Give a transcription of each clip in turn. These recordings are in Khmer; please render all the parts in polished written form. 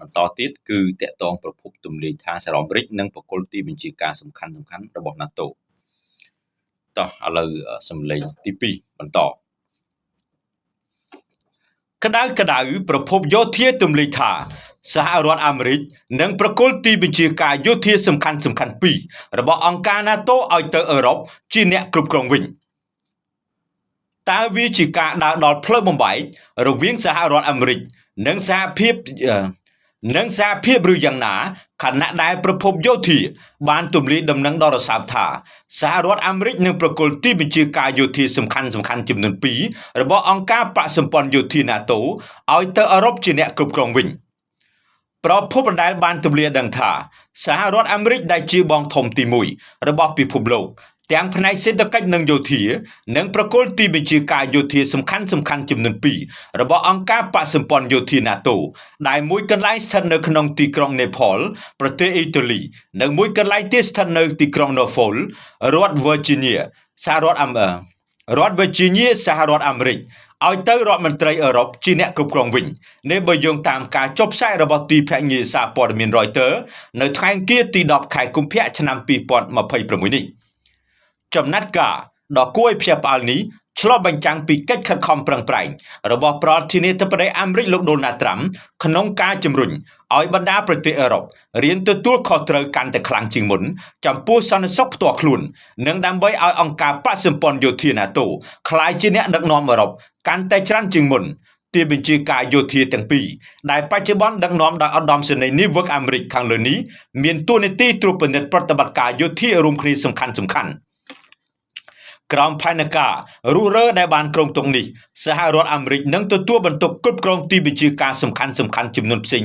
បន្តទៀតគឺតាក់ទងប្រភពទម្លាយថាសហរដ្ឋអាមេរិកនិងប្រគល់ទីបញ្ជាការសំខាន់សំខាន់របស់ NATO តោះឥឡូវសំឡេងទី2បន្តក្តៅក្តៅប្រភពយោធាទម្លាយថាសហរដ្ឋអាមេរិកនឹងប្រគល់ទីបញ្ជាការយោធាសំខាន់សំខាន់ពីររបស់អង្គការ NATO ឲ្យទៅអឺរ៉ុបជាអ្នកគ្រប់គ្រងវិញតើវាជាការដើរដល់ផ្លូវបំបែករវាងសហរដ្ឋអាមេរិកនិងសហភាពនិងសហភាពឬយ៉ាងណាខណៈដែលប្រភពយោធាបានទម្លាយដំណឹងដ៏រសើបថាសហរដ្ឋអាមេរិកនឹងប្រគល់ទីបញ្ជាការយោធាសំខាន់សំខាន់ចំនួន2របស់អង្គការបកសម្ព័ន្ធយោធា NATO ឲ្យទៅអឺរ៉ុបជាអ្នកគ្រប់គ្រងវិញប្រភពដដែលបានទម្លាយដឹងថាសហរដ្ឋអាមេរិកដែលជាបងធំទី1របស់ពិភពលោកទាំងផ្នែកសេដ្ឋកិច្ចនិងយោធានិងប្រគល់ទីបញ្ជាការយោធាសំខាន់សំខាន់ចំនួន2របស់អង្គការបកសម្ព័ន្ធយោធា NATO ដែលមួយកន្លែងស្ថិតនៅក្នុងទីក្រុងនេផលប្រទេសអ៊ីតាលីនិងមួយកន្លែងទៀតស្ថិតនៅទីក្រុង Norfolk រដ្ឋ Virginia សហរដ្ឋអាមេរិករដ្ឋ Virginia សហរដ្ឋអាមេរិកឲ្យទៅរដ្ឋមន្ត្រីអឺរ៉ុបជាអ្នកគ្រប់គ្រងវិញនេះបើយោងតាមការចុះផ្សាយរបស់ទីភ្នាក់ងារសារព័ត៌មាន Reuters នៅថ្ងៃអង្គារទី10ខែកុម្ភៈឆ្នាំ2026នេះចំណាត់ការដ៏គួរឲ្យភ្ញាក់ផ្អើលនេះឆ្លុះបញ្ចាំងពីកិច្ចខិតខំប្រឹងប្រែងរបស់ប្រធានាធិបតីអាមេរិកលោកដូណាល់ត្រាំក្នុងការជំរុញឲ្យបណ្ដាប្រទេសអឺរ៉ុបរៀនទទួលខុសត្រូវកាន់តែខ្លាំងជាងមុនចំពោះសន្តិសុខផ្ទាល់ខ្លួននិងដើម្បីឲ្យអង្គការបកសម្ព័ន្ធយោធា NATO ក្លាយជាអ្នកដឹកនាំអឺរ៉ុបកាន់តែច្រើនជាងមុនទីបញ្ជាការយោធាទាំងពីរដែលបច្ចុប្បន្នដឹកនាំដោយឧត្តមសេនីយ៍នាវិកអាមេរិកខាងលើនេះមានតួនាទីត្រួតពិនិត្យប្រតិបត្តិការយោធារួមគ្នាសំខាន់សំខាន់ក្រោមផែនការរុះរើដែលបានគ្រោងទុកនេះសហរដ្ឋអាមេរិកនឹងទទួលបន្ទុកគ្រប់គ្រងទីបញ្ជាការសំខាន់សំខាន់ចំនួនផ្សេង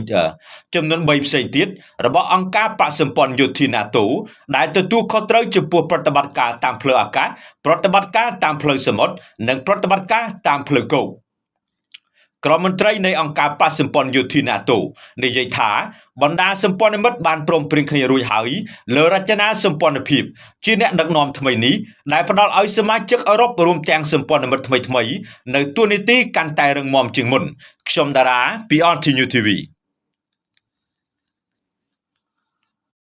ចំនួន3ផ្សេងទៀតរបស់អង្គការបកសម្ព័ន្ធយោធា NATO ដែលទទួលខុសត្រូវចំពោះប្រតិបត្តិការតាមផ្លូវអាកាសប្រតិបត្តិការតាមផ្លូវសមុទ្រនិងប្រតិបត្តិការតាមផ្លូវគោកក្រុមមន្ត្រីនៃអង្គការបកសម្ព័ន្ធយោធា NATO និយាយថាបណ្ដាសម្ព័ន្ធមិត្តបានព្រមព្រៀងគ្នារួចហើយលើរចនាសម្ព័ន្ធភាពជាអ្នកដឹកនាំថ្មីនេះដែលផ្ដល់ឲ្យសមាជិកអឺរ៉ុបរួមទាំងសម្ព័ន្ធមិត្តថ្មីៗនៅតួនាទីកាន់តែរឹងមាំជាងមុនខ្ញុំតារាពី RT New TV។